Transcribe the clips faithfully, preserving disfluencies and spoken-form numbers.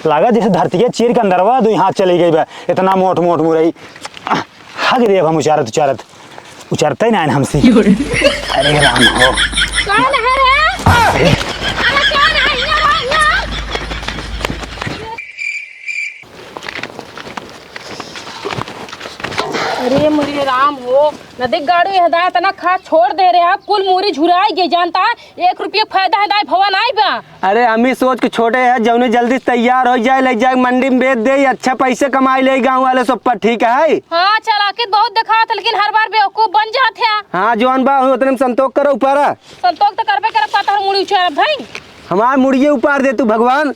लागत जैसे धरती के चीर के अंदरवा दुई हाथ चली गई बा, इतना मोट मोट मुरई। हग देब हम उचारत उचारत, उचरते ना हमसे। अरे राम हो। कौन है रे? अरे कौन है? यहाँ, यहाँ। अरे मुरी राम हो, नदी गाड़ू यह दाय तना खा छोड़ दे रहे हैं, कुल मुरी झुराई गई जानता है, एक रुपये फायदा है दाय भवा नाई बा। अरे, हम ही सोच के छोड़े हैं, जौने जल्दी तैयार होइ जाए, लइ जाए मंडी में बेच दे, अच्छा पैसे कमाई ले गाँव वाले सब पर, ठीक है? हाँ, चालाकी बहुत दिखात है, लेकिन हर बार बेवकूफ बन जात है। हाँ, जौन बा, उतने में संतोष करो, उपारा। संतोष तो करबे करब, का तोहर मुड़ी उचारब भाई? हमार मुड़िए उपार दे तू भगवान।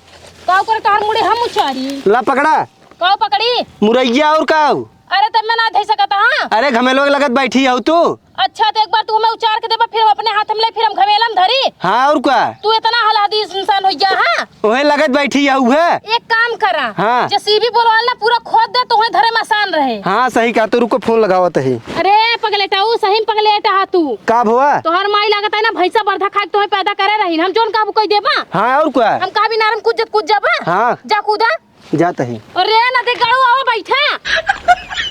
का करे तोहर मुड़ी हम उचारी? ला पकड़ा। का पकड़ी? मुरैया और का? अरे, तब मैं ना धइ सकत, हाँ? अरे, घमेलो के लगत बैठी हऊ तू। अच्छा, तो एक बार तू हमें उचार के देबा, फिर हम अपने हाथ में ले, फिर हम घमेला में धरी। हाँ, और का? तू इतना हलादीस इंसान हो गया, हाँ? ओहे लगत बैठी हऊ है। एक काम करा, हाँ। जेसीबी बोलवाल ना, पूरा खोद दे, तो वहीं धरे में आसान रहे। हाँ, सही कहा, तो रुको, फोन लगावत ही। अरे, पगलेटा, ऊ सही में पगलेटा हा तू। का भवा? तोहर माई लागत है ना, भैंसा बरधा खा के तोहे पैदा करे रही, हम जौन कहबू कह देबा। हाँ, और का? हम कहबी नारम कूद जत कूद जाबा। हाँ। जा कूदा। जात ही। अरे नदी गाड़ू, आवा बैठा।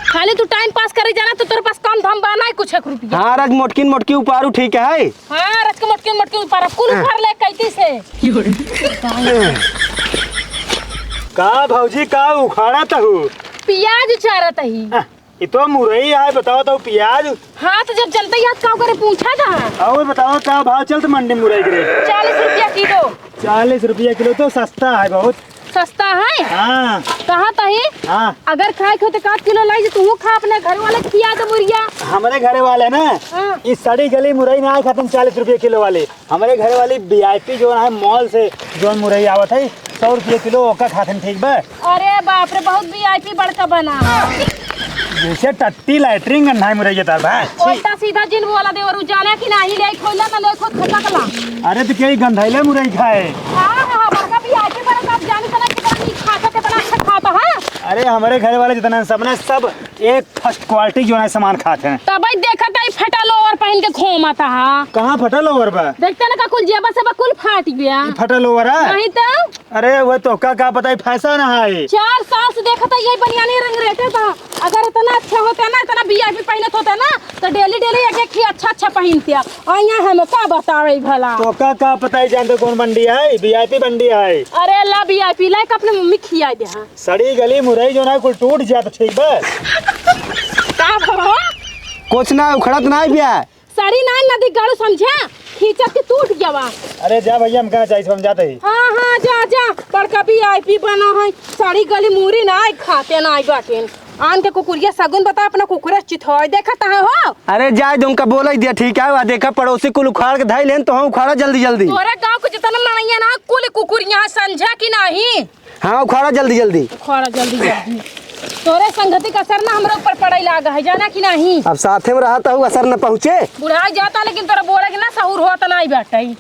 खाली तू टाइम पास करे जाना, तो तोरे पास काम धाम बा ना कुछ एक रुपया। हाँ, रज मोटकिन मोटकी उपारू ठीक है। हाँ, रज के मोटकिन मोटकी उपारू, कुल हाँ। उपार ले कैती से। का भौजी, का उखाड़ा तहू? पियाज उचारत ही। हाँ। ई तो मुरई आय, बताओ तो पियाज। हाँ, तो जब जनते याद का करे पूछा था। और बताओ, का भाव चलत मंडी मुरई के रेट? चालीस रुपया किलो। चालीस रुपया किलो तो सस्ता है बहुत। सस्ता है? हाँ। कहा तही? हाँ। अगर खाए के हो तो एक आध किलो लाई, जो तू खा, अपने घर वाले खिया दे मुरिया। हमरे घरे वाले ना, हाँ। ई सड़ी गली मुरई ना आए खातिन चालीस रुपया किलो वाली। हमरे घरे वाली वीआईपी जो है मॉल से जो मुरई आवत है, सौ रुपया किलो, ओका खातिन ठीक बा। अरे बाप रे, बहुत वीआईपी बड़का बना। जैसे टट्टी लैट्रिन गन्हाई मुरई तार बा। उल्टा सीधा जिन बोला देवरू, जाने कि नाही ले खोला ना ले खुद खटकला। अरे तो क्या गंधाइले मुरई खाए? हाँ, हाँ, हाँ, बड़का वीआईपी बड़का, अब जानी तना कितना नीक खाता, कितना अच्छा खाता है। अरे हमरे घरे वाले जितना सब ना, सब एक फर्स्ट क्वालिटी जो है सामान खात हैं। तबई देखत है फटा लोअर पहन के घूमत हा। कहाँ फटा लोअर बा? देखते ना का कुल जेबा से बा कुल फाट गया। ई फटा लोअर है? नहीं तो। अरे वो तो का, का पता है फैशन है। चार साल से देखत है यही बनियानी रंग रेटे था। अगर इतना अच्छा होता ना, इतना वीआईपी पहनत होता ना, तो डेली डेली एक एक ही अच्छा अच्छा पहनते। और यहाँ हम का बतावे भला। तो का, का पता है जानते कौन बंडी है? वीआईपी बंडी है। अरे ला वीआईपी लाइक अपने मम्मी खिया दे हाँ। सड़ी गली मुरई जो ना कुल टूट जात, ठीक बा? का भवा? कुछ ना, उखड़त ना बिया। सड़ी ना नदी गाड़ू समझा, खींचत के टूट गवा। अरे जा भैया, हम कहाँ जाई, हम जाते ही। हाँ, हाँ, जा, जा, बड़का वीआईपी बना है। सड़ी गली मुरी ना खाते ना बाटेन। आन के कुकुरिया सगुन बता अपना कुकुरा चिथोय देखत है हो। अरे जाए दे, उनका बोला ही दिया, ठीक है, वह देखा पड़ोसी कुल उखाड़ के धाई लेन, तो हम उखाड़ा जल्दी जल्दी। तोरा गाँव के जितना मनैया ना कुल कुकुरिया समझा कि नहीं? हाँ, उखाड़ा जल्दी जल्दी। उखाड़ा जल्दी जल्दी। तोरे संगति का असर ना हमरे ऊपर पड़े लागा है, जाना कि नहीं? अब साथे में रहत हूँ, असर न पहुँचे। बुढ़ाई जाता, लेकिन तोरा बोले के ना सहूर होत ना ही बाटे।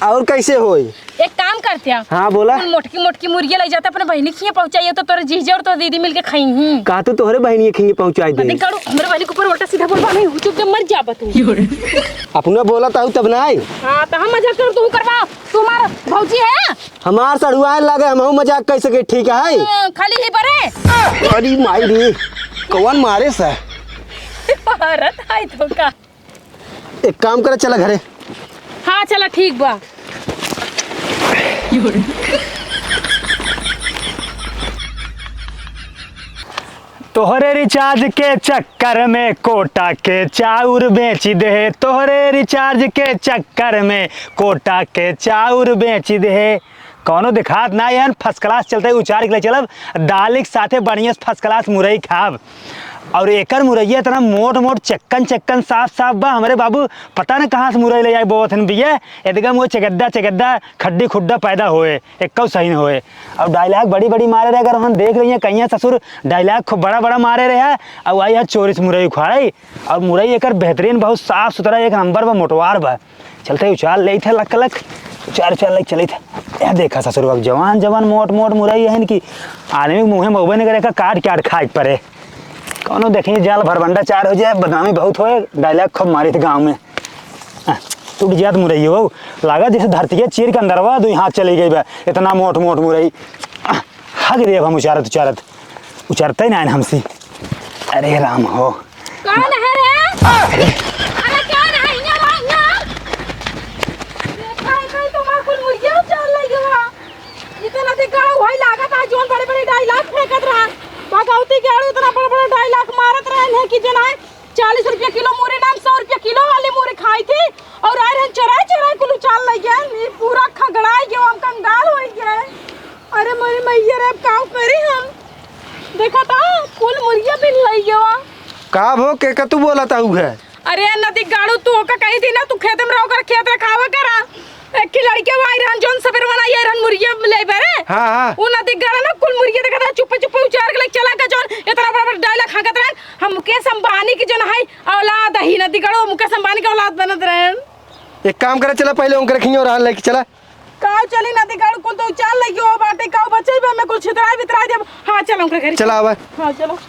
और कैसे होई? एक काम करते हैं। हाँ, बोला। कुल मोटकी मोटकी मुर्गिया ले जाते अपने बहिनी खिए पहुँचाइए, तो तोरे जीजे और तोरे दीदी मिलके खाई ही। का तू तोहरे बहिनी खिए पहुँचाई दे? करू, हमरे बहिनी के ऊपर उल्टा सीधा बोलबा नहीं, चुप के मर जाबा तू। अपना बोला ताऊ तब ना आई। हाँ, तो हम मजाक कर तू करवा, तुम्हार भौजी है। हमार सड़ुआए लागे, हमहू मजाक कर सके, ठीक है? हाँ, खाली ही बरे। अरे माई रे, कौन मारे सा? औरत है तो का? एक काम करे, चला घरे। हाँ, चला, ठीक बा। तोहरे रिचार्ज के चक्कर में कोटा के चाउर बेच दे, तोहरे रिचार्ज के चक्कर में कोटा के चाउर बेच दे। कौनो दिखात ना, एहन फर्स्ट क्लास चलते उचार के ले चलब, दाल के साथे बढ़िया से फर्स्ट क्लास मुरई खाब। और एकर मुरैया इतना मोट मोट, चक्कन चक्कन, साफ साफ बा। हमरे बाबू पता न कहाँ से मुरई ले आए, बोवत हन बिया, एकदम वो चगद्दा चगद्दा, खड्डी खुड्डा पैदा होए, एक्कौ सही न होए। और डायलॉग बड़ी बड़ी मारे रहे, अगर हम देख रही हैं कहीं ससुर डायलॉग खूब बड़ा बड़ा मारे रहे, और आई है चोरी से मुरई उखाड़े। और मुरई एकर बेहतरीन, बहुत साफ सुथरा, एक नंबर बा, मोटवार बा। चलते उचार लेइत है लक लक, उचार उचार लेइत चलित है। यह देखा ससुर बाबू, जवान जवान मोट मोट मुरई है इनकी, आदमी के मुँहे में उबे नहीं करे, का काट काट खाए के पड़े। कौनो देखिए जाल भरबंडा चार हो जाए, बदनामी बहुत होए, डायलॉग खूब मारित गाँव में। हाँ, टूट जात मुरई हो, लागत जैसे धरती के चीर के अंदरवा दुई हाथ चली गई बा, इतना मोट मोट मुरई। हाँ, हग देब हम उचारत उचारत, उचारते ना हमसे। अरे राम हो। कौन है रे? अरे कौन है? यहाँ आ, यहाँ। देखा है कहीं तुम्हारा कुल मुर्गिया उचार लग गया। इतना से गाँव भाई लागत है, जोन बड़े बड़े डायलॉग फेंकत रहा। भगवती के आड़ू इतना बड़ा बड़ा डायलॉग मारत रहे हैं कि जनाए चालीस रुपया किलो मूरी नाम, सौ रुपया किलो वाली मूरी खाई थी और आए रहन चोराए चोराए कुल उचार लइ गए। ई पूरा खगड़ाई गयो, हम कंगाल होइ गए। अरे मोरी मैया रे, अब काउ करी हम? देखा था, कुल मुर्गिया बिन लइ गयो। का भो, के का तू बोला था उहे? अरे नदी गाड़ू, तू ओका कही थी ना, तू खेत में रहो कर, खेत रखावा करा। एक की लड़के वो आई रहन, जोन सवेर वाला आई रहन, मुर्गिया ले बरे। हाँ, हाँ। उ नदी गाड़ा ना, कुल मुर्गिया देखा था, चुप्पे चुप्पे उचार के ले चला का, जोन इतना बड़ा बड़ा डायलॉग हाँकत रहन। हम मुकेश अंबानी की जन है औलाद ही, नदी गाड़ू मुकेश अंबानी के औलाद बनत रहन। एक काम करे, चला पहले उनके रखियो रहन लेके चला। काउ चली नदी गाड़ू, कुल तो उचार लइ गयो बाटे, काउ बचे बा, मैं कुल छितराई बितराई देब। हाँ, चलो उनके घरे। चला आवा। हाँ, चलो।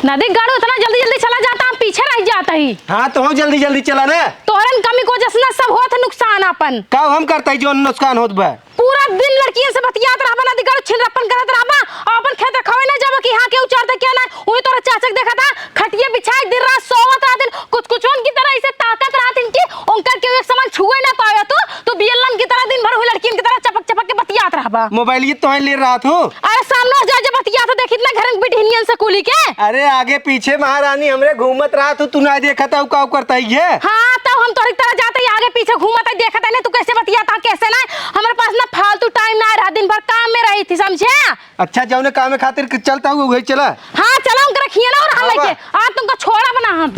नदी गाड़ू इतना जल्दी जल्दी चला जाता, हम पीछे रह जाता ही। हाँ, तो हम जल्दी जल्दी चला ना। तोहरन कमी को जसना सब होत नुकसान अपन। काउ हम करता ही जो नुकसान होत बा? पूरा दिन लड़कियन से बतियात रहबा, नदी गाड़ू छिनरप्पन करत रहबा, और अपन खेत रखावे ना जाबा कि हाँ, के उचारते क्या ना, वही तोरा चाचक देखा था, खटिया बिछाए दिन रात सोवत रहत, कुछ कुछ उनकी तरह ऐसे ताकत रहत इनकी, उनकर केहू एक समान छुए ना पावे। तू, तू बियलन की तरह दिन भर हुई लड़कियन की तरह चपक चपक के बतियात रहबा। मोबाइल ये तो ले रहा था। अरे सामने से जा, जब बतियात हो, देखित ना घर में बिटिनियन से कुली के। अरे आगे पीछे महारानी हमरे घूमत रहत हो, तू ना देखत हो, काउ करता ही है? हाँ, तो हम तोरी तरह जाते ही आगे पीछे घूमत है, देखत है ना, तू कैसे बतियात हो, कैसे ना। हमारे पास ना फालतू टाइम ना रहा, दिन भर काम में रही थी, समझे? अच्छा, जौने काम खातिर के चलता हुआ वही चला। हाँ, चला, उनके रखिए ना और हम हाँ, लेके। आज तुमको छोड़ा बना हम।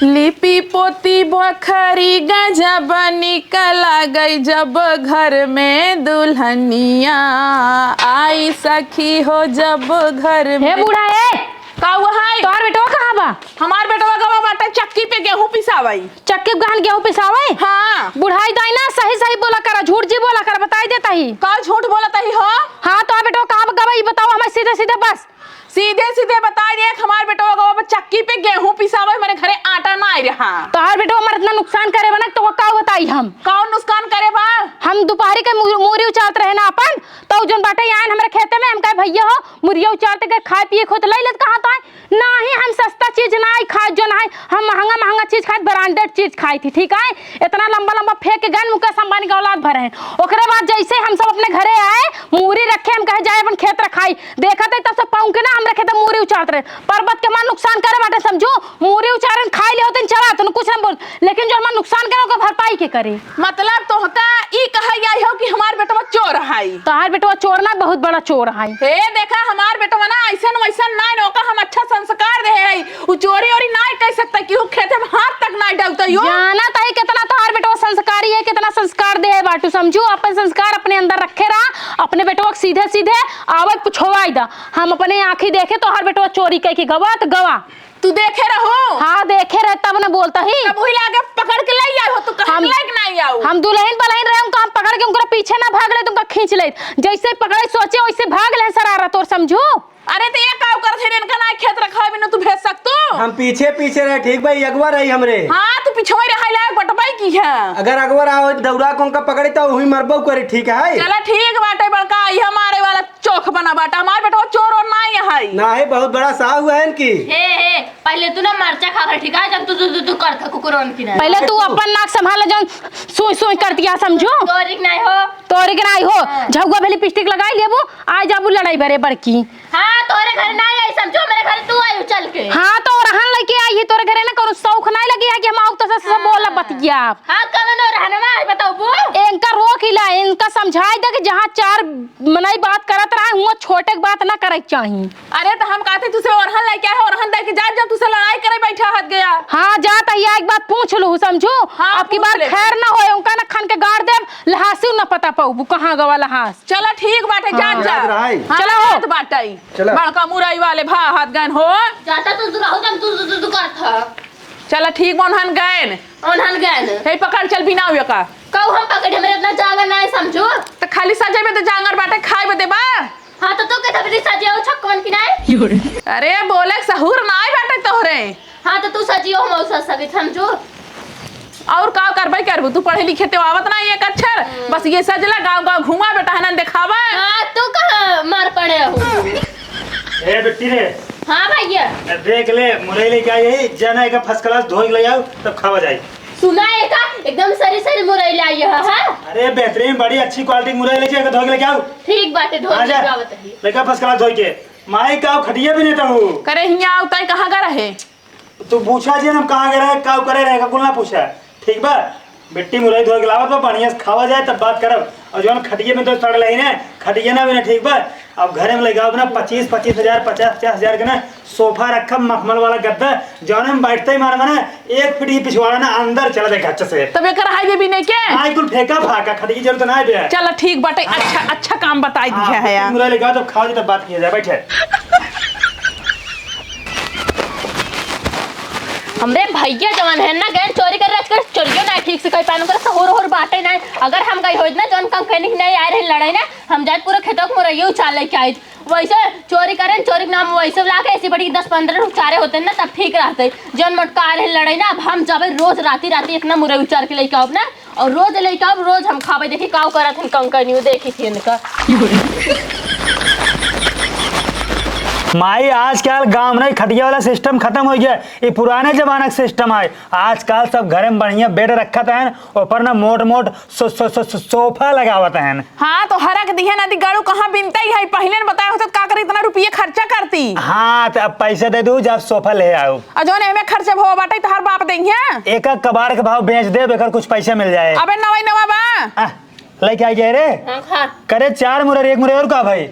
लिपि पोती भखरी गजब निकल गई जब घर में दुल्हनिया आई सखी हो जब घर हे में। बूढ़ा, ए! का हुआ है? तोहार बेटवा कहाँ बा? हमार बेटवा गवा बाटे चक्की पे गेहूं पिसावई। चक्की पे गहन गेहूं पिसावई? हाँ। बुढ़ाई दाई ना, सही सही बोला करा, झूठ जी बोला करा, बताई देता ही। का झूठ बोलत ही हो? हाँ, तोहार बेटवा कहाँ बा गवा, ई बताओ हमें सीधे सीधे बस। सीधे सीधे बताई दे, हमार बेटवा गवा बा चक्की पे गेहूं पिसावई, हमारे घरे आटा ना आई रहा। तोहार बेटवा हमार इतना नुकसान करे बा ना, तो का बताई हम? कौन नुकसान करे बा? हम दोपहरी के मू-, मूरी उचारत रहे ना अपन, तो जौन बाटे आयन हमरे खेते में, हम कहे, "भैया हो, मुरिया उचारते गए, खाए पिए खोत लई लेत कहाँ तो है?" नाही, हम सस्ता चीज नाही खाए, जौन है हम महंगा महंगा चीज खाए, ब्रांडेड चीज खाई थी, ठीक है? इतना लंबा लंबा फेंक के गए, मुकेश अंबानी के औलाद भरे हैं। ओकरे बाद जैसे हम सब अपने घरे आए, मूरी रखे, हम कहे, "जाए अपन खेत रखाई।" देखत है तब से पाऊँ के ना हमरे खेते मूरी उचारत रहे। पर्वत के हमार नुकसान करे बाटे, समझू? मूरी उचारन खाई ले होते, चला, तू कुछ ना बोल, लेकिन जो हमार नुकसान करे, ओकर भरपाई के करे? मतलब तोहका ई कहै आई हो कि हमार बेटवा चोर है? तोहार बेटवा चोर ना, बहुत बड़ा चोर है। हे देखा, हमार बेटवा ना ऐसन वैसन ना, ओका हम अच्छा संस्कार दे है। उ चोरी ओरी ना कर सकता कि उ खेते में हाथ तक ना डालता यो। जाना ताई कितना तोहार बेटवा संस्कारी है, कितना संस्कार दे है बाटू, समझू? अपन संस्कार अपने अंदर रखे रहा, अपने बेटवा के सीधे सीधे आवे पुछवाई दा। हम अपने आँखी देखे तोहार बेटवा चोरी कई के गवा त गवा। तू देखे रहो? हाँ, देखे रहे, तब न बोलता ही। तब वही लागे पकड़ के ले आए हो, तू कहे हम, लायक नहीं आओ। हम दुल्हन बलहन रहे, उनका हम पकड़ के उनका पीछे ना भाग ले, तुमका खींच ले। जैसे पकड़े सोचे, वैसे भाग ले शरारत और, समझू? अरे, तो ये काव करत है, इनका ना खेत रखा बिनु तू भेज सकतो? हम पीछे पीछे रहे, ठीक भाई, अगवा रही हमरे। हाँ, तू पीछे ही रहा, लायक बटबाई की है। अगर अगवा रहा हो, दौड़ा के उनका पकड़े, तो वही मरबो करे, ठीक है? चला, ठीक बाटे, बड़का, ये हमारे वाला चोख बना बाटा, हमार बेटवा चोर और ना यहाँ है। ना है, बहुत बड़ा साहू है इनकी। हे, हे, पहले तू ना मरचा खा कर, ठीक है, जब तू, तू, तू, तू करता कुकुरन की ना। पहले तू अपन नाक संभाल, जौन सुई, सुई करती है, समझू? तोरिक नहीं हो। तोरिक नहीं हो। हाँ। झउआ भेली पिस्टिक लगाई लेबू, आ जाबू लड़ाई बरे बड़की। हाँ, तोरे घर ना आई, समझू, मेरे घर तू आई चल के। हाँ, तो रहन लेके आई ही तोरे घरे ना, कोनो शौक नहीं लगी है कि हम आउ तो से, से हाँ। बोला बतिया। हाँ, कवन रहनवा है, बताओ वो। इनका रोक ही ला, इनका समझाई दे कि जहाँ चार मनई बात करत रहा, हुआ छोटे के बात ना करे के चाही। अरे, तो हम कहते तुसे ओरहन लेके आए, ओरहन दे के जा, जब तुसे लड़ाई करे बैठा हत गया। हाँ, जा, तो यह एक बात पूछ लू, समझू? हाँ, अब की पूछ बार ले। खैर ना होए, उनका ना खन के गाड़ देब, लहासी न पता पाऊ, कहाँ गवा लहास। चला, ठीक बाटे, हाँ। जात जा। जात रहाई। हाँ, चला हो। जात बाटे। चला। बड़का मुरई वाले भा हाथ गन हो। जाता तू, तू रहो, जब तू, तू, तू, तू करत ह। चला, ठीक बा, ओनहन गैन। ओनहन गैन। हे, पकड़, चल, बिना हुए का। कहू हम पकड़े, मेरे इतना जांगर ना है, समझू। तो खाली सजे में तो जांगर बाटे, खाए में देबा। हाँ, तो तू के तबरी सजे हो, छक्कवन की नाई। अरे, बोले सहूर ना आए बाटे तोहरे। हाँ, तो तू सजी हो, मौसा सगे, समझू। और का करबे करबू? तू पढ़े लिखे ते आवत ना एक अक्षर, बस ये सजला गाँव गाँव घुमा बेटा, है ना देखावा। हाँ, तू कहाँ मार पड़े हो? ए बिट्टी रे। हाँ भैया। ए, देख ले, मुरई लेके आई है, जाना एका first class धोई के ले आओ, तब खावा जाए। सुना एका, एकदम सरी सरी मुरई लाई है, हाँ? अरे बेहतरीन, बड़ी अच्छी quality मुरई लेके, एका धोई के लेके आओ। ठीक बाटे, धोई हाँ, के जा। आवत है। लेका first class धोई के। माई का खटिया भी नहीं था वो। करे हियाँ आवता है, कहाँ का रहे? तू पूछा जी, हम कहाँ गए रहे, का करे रहे, का कुल ना पूछा, ठीक बा? बिट्टी मुरई धोए के लावत बा, बढ़िया से खावा जाए, तब बात करब। और जौन खटिये में तो सड़ लही ने, खटिये ना भी ना, ठीक बा? अब घरे में लइका अपना पच्चीस, पच्चीस हजार, पचास, पचास हजार के ना सोफा रखब, मखमल वाला गद्दा, जौन में बैठते ही मारे माने एक फीट ही पिछवाड़ा ना अंदर चला जाए गच्च से। तब एकर हाई देवी नहीं के? आई कुल फेंका फाका, खटिये जरूरत ना है बे। चल ठीक बाटे, अच्छा, अच्छा काम बताई हाँ, दिया है यार। बिट्टी मुरई लइका तो खावा जाए, तब बात किया जाए, बैठे। हमरे भैया जवन है ना, गए चोरी कर, रात कर चोरियो ना ठीक से कर पाए, उनकर सहूर होर बाटे ना। अगर हम गई होइत ना, जौन काम कहने की नहीं आए रहे लड़ाई ना, हम जात पूरा खेतों के मुरैयो उछाल लेके आइत। वैसे चोरी करें, चोरी के नाम वैसे ला के ऐसी बड़ी दस पन्द्रह उचारे होते ना, तब ठीक रहते। जौन मोटका आ रहे लड़ाई ना, अब हम जाबे रोज राती राती इतना मुरई उचार के लेके आउब ना, और रोज लेके आउब, रोज हम खाबे। देखी काउ करत हन कंकनियो, देखी थी इनका। माई, आजकल गाँव में खटिया वाला system खत्म हो गया, ये पुराने जमाना का system है। आजकल सब घरे में बढ़िया bed रखत हैं, ऊपर ना मोट मोट सो-, सो-, सो-, सो-, सोफा लगावत हैं। हाँ, तो हरक दिहे नदी गड़ू कहाँ बिनते ही है, पहिले न बताए होते तो का करे इतना रुपये खर्चा करती। हाँ, तो अब पैसा दे दू, जब सोफा ले आओ। और जौन एमे खर्चा भवा बाटे, तोहार बाप देंगे। एक एक कबाड़ के भाव बेच देब, एकर कुछ पैसा मिल जाए। अबे नवा ही नवा बा। आ, लेके आ जाए रे। हाँ, खा। करे चार मुरई, एक मुरई और का भाई?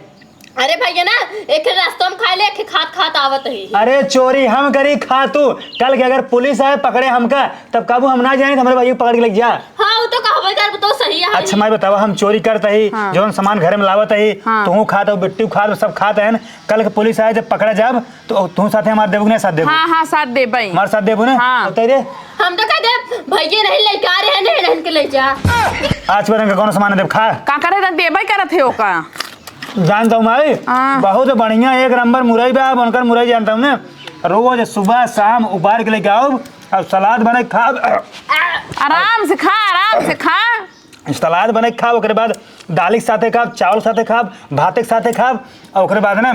अरे भैया ना, एक रास्ता में खा ले, एक खात खात आवत ही। अरे चोरी हम करी, खा तू। कल के अगर पुलिस आए पकड़े हमका, तब काबू हम ना जाए, हमरे भाई को पकड़ के लेके जा। हाँ, वो तो कहबे कर, वो तो सही है। अच्छा, मैं बतावा, हम चोरी करत ही, हाँ। जौन सामान घर में लावत ही, हाँ। तू खात हो, बिट्टू खात हो, सब खात हैं। कल के पुलिस आए, जब पकड़ा जाब, तो तू साथे हमार देबू कि नहीं साथ देबू? हाँ, हाँ, साथ देबई। हमार साथ देबू ना? हाँ। तो तेरे? हम तो कह देब, भैया नहीं लेके आ रहे हैं, नहीं, नहीं के ले जा। आज पर इनका कौन सामान देब, खा। का करे, तो देबई करत है ओका। जानता हूँ माई, हाँ। बहुत बढ़िया, एक नंबर मुरई बा, अब उनकर मुरई जानता हूँ ना। रोज सुबह शाम उबार के लेके आओ, अब सलाद बने खाब। आराम से खा, आराम से खा। सलाद बने के खाब, ओकरे बाद दाल के साथे खाब, चावल के साथे खाब, भात के साथे खाब, और ओकरे बाद ना,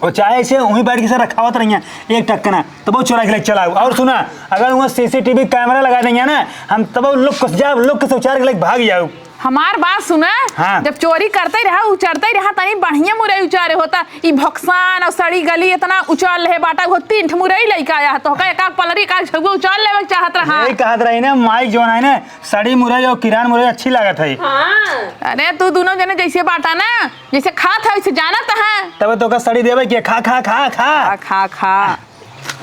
वो चाहे ऐसे वहीं बैठ के से रखावत रहिए, एक टक्कना, तब वो चोरा के लेके चला आऊ। और सुना, अगर वहाँ C C T V camera लगा देंगे ना, हम तब वो लुक से जाओ, लुक से उचार के लेके भाग जाओ। हमार बात सुना, हाँ। जब चोरी करते रहा, उचरते रहा, तनी बढ़िया मुरई उचारे होता, ई भोकसान और सड़ी गली इतना उचार ले बाटा, वो तीन ठो मुरई लेके आया है, तो का एक आध पलरी, एक आध झउआ उचार लेवे के चाहत रहा। यही कहत रही ना, माइक जौन है ना, सड़ी मुरई और किरान मुरई अच्छी लागत है। हाँ। अरे, तू दोनों जने जैसे बाटा ना, जैसे खात है, वैसे जानत है। तब तो का सड़ी देवे के, खा, खा, खा, खा। खा, खा, खा।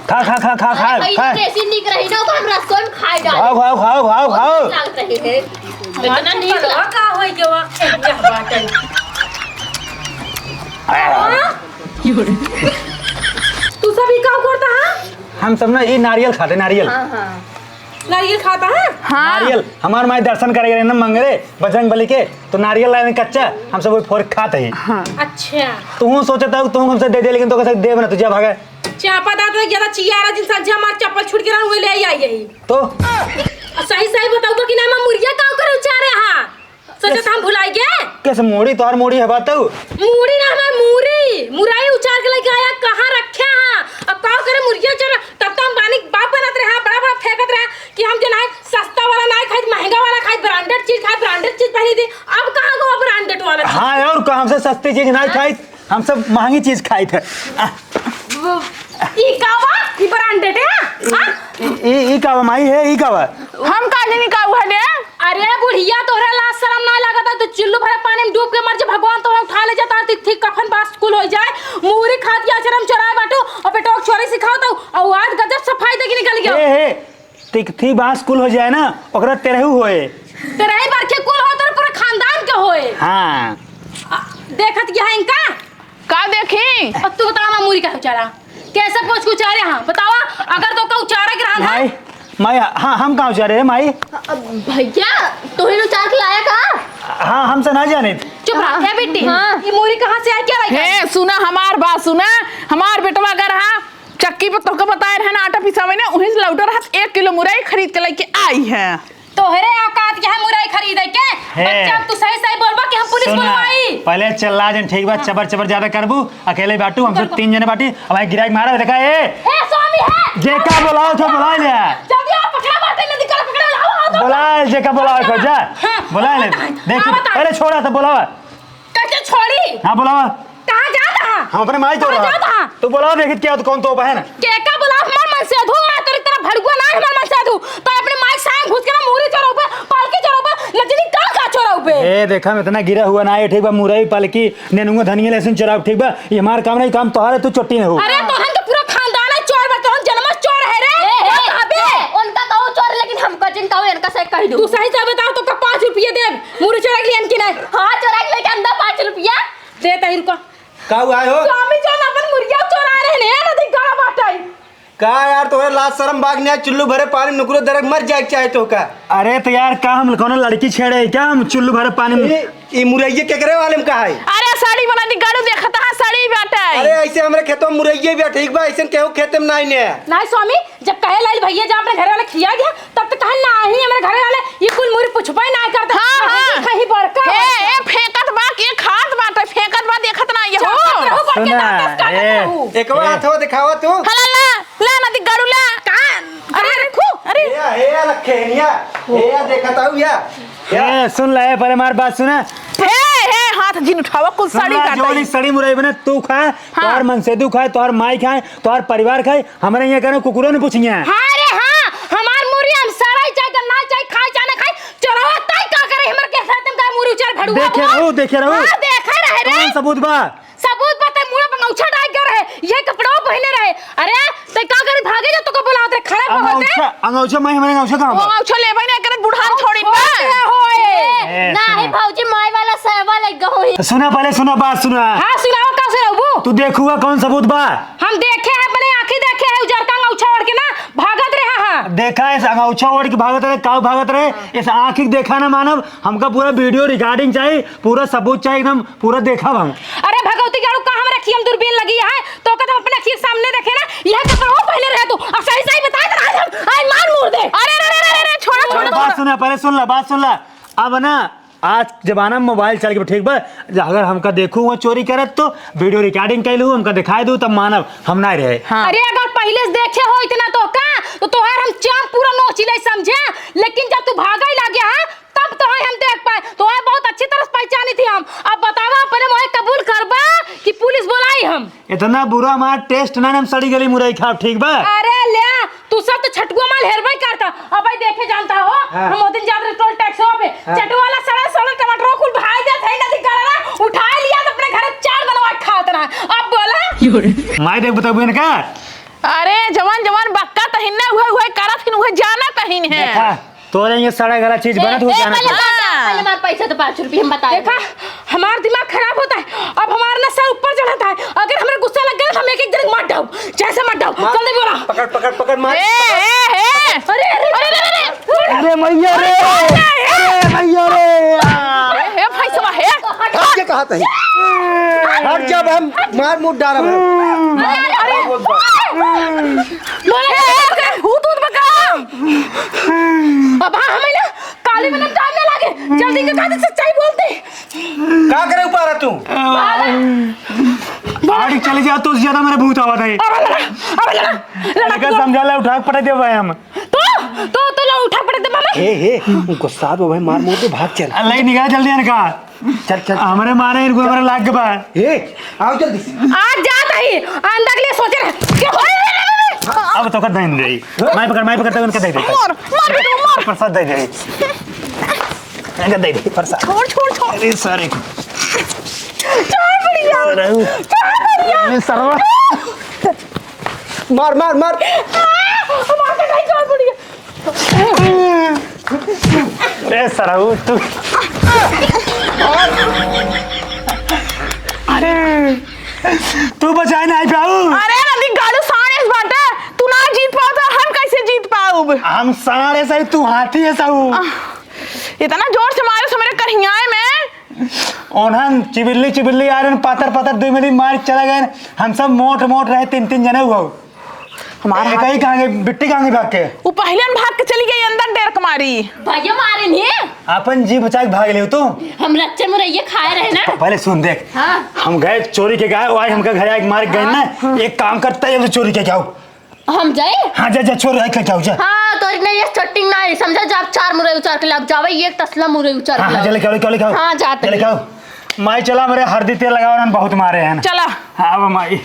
खा, खा, खा, खा, खा, अरे भाई, खा। देसी निक रही ना, तो हम रसोई में खाए डाले। खाओ, खाओ, खाओ, खाओ, खाओ। लागत रही है। इतना नीक चप्पलवा का होई के वा? एक जह बाटे। तू सब ई का करता है? हम सब ना ई नारियल खाते, नारियल। हाँ, हाँ। नारियल खाता है? हाँ। नारियल, हमार माई दर्शन करे गए ना मंगरे, बजरंग बली के, तो नारियल लाए कच्चा, हम सब वही फोड़ के खाते ही। हाँ। अच्छा। तू सोचता हूँ, तू हमसे दे दे, लेकिन तो कैसे देब ना, तू जा भागे। चापा दांत में ज्यादा चियारा जिन संझा मार चप्पल छूट के रहा, वही ले आई, आई यही। तो? आ, सही, सही बताऊ तो कि ना, मैं मुर्गिया काव करे उचारे, हाँ। सोचे कैसे? तो हम भुलाई गए। कैसे मूड़ी, तोहार मूड़ी है बात तो? मूड़ी ना, हमार मूड़ी। मुरई उचार के लेके आया, कहाँ रखे हाँ? अब काव करे मुर्गिया चोरा, तब तो हम बानी बाप बनत रहे, हाँ, बड़ा बड़ा फेंकत रहे कि हम जो ना है सस्ता वाला ना खाई, महंगा वाला खाई, branded चीज खाई, branded चीज पहनी थी। अब कहाँ गो branded वाला चीज? हाँ, और का हमसे सस्ती चीज ना खाई, हम सब महंगी चीज खाई थे। आ। वो, ई का बा? ई branded है? हाँ? ई, ई, ई का बा, माई है, ई का बा? हम का जानी का हुआ ले? अरे बुढ़िया, तोहरा लाज शरम ना लागत है? तो चुल्लू भरे पानी में डूब के मर जा, भगवान तोहरा उठा ले जाता, तिथि कफन बास कुल हो जाए, मूरी खात या आश्रम चोराए बाटू, और पेटवा के छोरी सिखाओ तो, और आज गजब सफाई देके निकल गया। ए, हे, तिकथी बांस कुल हो जाए ना, ओकरा तेरहू होए। तेरही बरखे कुल हो, तोर पूरा खानदान के होए। हाँ। आ, देखत क्या है इनका? का देखी? अब तू बतावा, मूरी का उचारा कैसे पोछ के उचारे? हाँ, बतावा, अगर तो का उचारे के रहन है? माई, माई, हाँ, हम कहाँ उचारे रे माई? अब भैया, तोहिन उचार के लाया का? हाँ, हमसे ना जाने। चुप रह, क्या बेटी? हाँ। ये मूरी कहाँ से आई, क्या लाई? हे, सुना हमार बात, सुना, हमार बेटवा अगर हाँ, चक्की पर तोहके बताए रहे ना, आटा पिसावे ने, उहीं से लौटे रहत, एक किलो मुरई खरीद के लेके आई है। तोहरे औकात के है मुरई खरीदे के? हे। बच्चा, अब तू सही सही बोलबा कि हम पुलिस सुना, बुलवाई? पहले चिल्ला जन, ठीक बा? हाँ। चबर चबर ज्यादा करबू, अकेले बाटू, हम सब बिल्कुल। तीन जने बाटी, अब गिराइक मारा, देखा, ए। ए, स्वामी है। जे का बोलाओ, तो बोला ले। जल्दी आओ, पकड़ा बाटे, नदी कर पकड़ा, आओ, आओ, आओ। बोला, जे का बोलाओ, आओ, को जा। हाँ, बोला ले। आओ, देख, आओ, आओ। अरे छोड़ा तो बोलावा। कैसे छोड़ी? हाँ, बोलावा। कहाँ जात हा? हम अपने माई तो कहाँ रहा। जात हा? तू बोलावा, देखित क्या हो, तो कौन तो बहन? के का बोला? हमार मनसेधू आ, तेरी तरह भड़ुआ ना है हमार मनसेधू। तो अपने माई के साथ घुस के ना मुरई चोरउबे, पालकी चोरउबे, न जानी का का चोरउबे। ए, देखा, हम इतना गिरा हुआ ना है, ठीक बा, मुरई, पालकी, नेनुआ, धनिया, लहसुन चोराउ, ठीक बा? ये हमार काम नहीं, काम तोहार है, तू चोट्टी न हो। अरे, तोहन तो पूरा खानदान है चोर बा, तोहन जन्म से चोर है रे। ए, ए, अबे। ए, उनका कहू चोर, लेकिन हमका जिन कहू, इनका से कह दू। तू सही से बताओ, तो का पाँच रुपये देब? मुरई चोरा के लिए कि नहीं? हाँ, चोरा के लेके अंदर पाँच रुपया। दे तही रुको। का हुआ है हो? स्वामी जान अपन मुर्गिया चोरा रहे ने, नदी गड़ा बाटे। का यार, तोहरे लाज शरम बाग ने, चुल्लू भरे पानी नुकरो दरक मर जाए के चाहे तो का? अरे तो यार, का हम कौनो लड़की छेड़े है क्या? हम चुल्लू भरे पानी में ए, ई मुरैये केकरे वाले में का है? अरे साड़ी वाला नदी गड़ू देखत हा, साड़ी बाटे। अरे ऐसे हमरे खेतों में मुरैये भी है, ठीक बा, ऐसे केहू खेते में नहीं ने। नहीं स्वामी, जब कहे लाइल भैया जा अपने घर वाले खिया गया, तब तो कहे नाही, हमरे घर वाले ये कुल मुरी पुछबे ना करता। हाँ, हाँ। कहीं बड़का हे, बड़का। ए, फेंकत बा, के खात बाटे, फेंकत बा, देखत ना ये हो। चापत रहू, बड़के सुना, दांत से काटत ए। रहू। एकवा ए। हाथवा दिखावा तू। हला ला, ला नदी गड़ू ला। का? अरे, अरे, रखू। अरे। ए, ए, रखे है निया। ए, देखत आऊ या। ए, सुन ला, ए, पहले हमार बात सुना। हे, हे, हाथ जिन उठावा, कुल सुन साड़ी ला, काटा जौन है। ई सड़ी मुरई बने, तू खा, हाँ। तोहर मनसेदू खाए, तोहर माई खाए, तोहर परिवार खाए, हमरे यहाँ कनो कुकुरो नहीं पूछिए। हाँ रे हाँ, हमार मुरी हम सड़ाई चाहे गन्ना चाहे खाए चाहे ना खाए, चोरवा ताई का करे हमर के साथ में का मुरी उचर भड़ुआ देखे हो? रहू, देखे रहू। हाँ, देखे रहे रे। कौन सबूत बा? सबूत बा ते मुड़ा पे अंगौछा डाल के रहे, ये कपड़वा पहने रहे। अरे, ते का करे भागे जा, तो को बुलावत रहे, खड़ा हो होते। अंगौछा, अंगौछा मैं हमरे अंगौछा कहाँ वो बा? अंगौछा लेबे नहीं करे, बुढ़ान थोड़ी बा। होए, होए। ए, ना सुना। है भौजी, माई वाला सहवा लग गई होई। तो सुना, पहले सुना, बात सुना। हाँ, सुनाओ, का सुनाओ? तू देखुआ कौन सबूत बा? हम देखे हैं, अपने आँखी देखे हैं, उजरका अंगौछा ओढ़ के ना भागत रहे। हाँ, हाँ। देखा है, अंगौछा ओढ़ के भागत रहे, काऊ भागत रहे, इस आँखी के देखा ना मानव, हमका पूरा video recording चाहिए, पूरा सबूत चाहिए, एकदम पूरा देखा हम। अरे भगवती के का हम रखी, हम दूरबीन लगी है, तो का तुम अपने आँखी के सामने देखे ना, यह कपड़ा पहने रहे तू, अब सही सही बता दे, आज हम, आज मार मुड़ दे। अरे, अरे, अरे, अरे, अरे, छोड़ो, छोड़ो, बात छोड़ो। सुना, पहले सुन ला, बात सुन ला। अब ना, आज जमाना में mobile चल के, ठीक बा, अगर हमका देखू वो चोरी करत तो video recording कैलू, हमका दिखाई दू, तब मानब, हम ना रहे। हाँ। अरे अगर पहिले से देखे हो इतना तो का, तो तोहार हम चाम पूरा नोच ले समझे, लेकिन जब तू भागे लागे, हाँ, तब तो है हम देख पाए, तो है बहुत अच्छी तरह से पहचानी थी हम। अब बतावा अपने मोहे कबूल करबा कि पुलिस बोलाई हम? इतना बुरा हमार taste ना, हम सड़ी गली मुरई खाब, ठीक बा? अरे ले, तू सब तो छटुआ माल हेरबे करता। अब भाई देखे जानता हो, हाँ। हम वो दिन जात रहे toll tax पे, हाँ। चटवाला सड़ा सड़ा टमाटर कुल भाई दे थे नदी गलरा, उठा लिया तो अपने घर चार बनवा के खात रहा। अब बोला? माई देख बताबू इनका। अरे जवान जवान बक्का तहिन ना, उहे उहे करत हिन, उहे जानत हिन है। देखा, तोरे ये सड़ा गला चीज ए, बनत हो ए, जाना पहले था। बात, हाँ। पहले हमारे पैसे तो पाँच रुपये हम बता देखा, हमार दिमाग खराब होता है, अब हमारा ना सर ऊपर चढ़ता है। अगर हमारा गुस्सा लग गया ना, तो हम एक एक जने को मार डाउब, जैसे मार डाउब। मार। जल्दी बोला। पकड़, पकड़, पकड़, मार। ए, ए, ए। अरे, अरे, अरे, अरे, अरे। अरे मैया रे, अरे, अरे मैया रे। ए, ए, भाई साहब, हे। ये कहा था? हट जा, हम मार मुड़ डालब। अरे, अरे, अरे। बोला, ए, ए, भूत, भूत बका। अब हाँ, हमें ना काली में ना time ना लागे, जल्दी के कहा सच्चाई बोलते। का करे ऊपर तू? बाहर चले जा, तो ज्यादा मेरे भूत आवा था। अबे लड़ा, अबे लड़ा, लड़ा लड़का तू। समझा ले, उठा के पटक दे भाई हम। तो, तो, तो ला उठा पटक दे मामा। हे, हे, गुस्सा तो भाई मार मुड़ दे, भाग चल। अल्लाह ही निकाल जल्दी इनका। चल, चल। हमरे मारे इनको हमरे लाग के बा। हे, आओ जल्दी से। आज जात ही, अंदर के लिए सोचे रहे। क्या हो रे, रे, रे, रे? अब तो कर देंगे। माई पकड़, माई पकड़, तब इनका दे दे। मार, मार बेटा, मार। प्रसाद दे दे। इनका दे दे, प्रसाद। छोड़, छोड़, छोड़। अरे, sorry। छोड़ बढ़िया। अरे। छोड़ बढ़िया। अरे, सरवा। मार, मार, मार। आ, मार के नहीं, छोड़ बढ़िया। ए सरऊ, तू। अरे, तू बचाए नाही पाऊ। अरे, नदी गाड़ू साढ़े बाटे, तू ना जीत पाऊ तो हम कैसे जीत पाऊब? हम साढ़े सही, तू हाथी है सऊ। आह, इतना जोर से मारे मेरे करियाए में। ओनहन चिबिल्ली चिबिल्ली आ रहे, पातर पातर दुई मिली मार चला गए। हम सब मोट मोट रहे, तीन तीन जने हुआ। हमारा ए, हाथ कहीं कहाँ गई? बिट्टी कहाँ गई भाग के? वो पहले न भाग के चली गई अंदर डेर के मारी। भैया मारे नहीं। अपन जी बचा के भाग ले तू। हम रच्चे मुरैये खाए रहे ना। प-, पहले सुन देख। हाँ। हम गए चोरी के गए, वही हमका घर आके मार के गए ना। हाँ। एक काम करता है, चोरी के क्या हो? हम जाए? हाँ, जा, जा, चोरी के क्या हो, जा। हाँ, तो इतने ये सेटिंग ना है, समझा? जा, आप चार मुरई उचार के लाओ, जावे, ये एक तसला मुरई उचार हाँ, के हाँ, लाओ। जा लेके आओ, लेके आओ, लेके आओ। हाँ, जा जा लेके आओ। माई, चला, मेरे हरदी तेल लगाओ ना, बहुत मारे हैं ना। चला। हाँ, वो माई।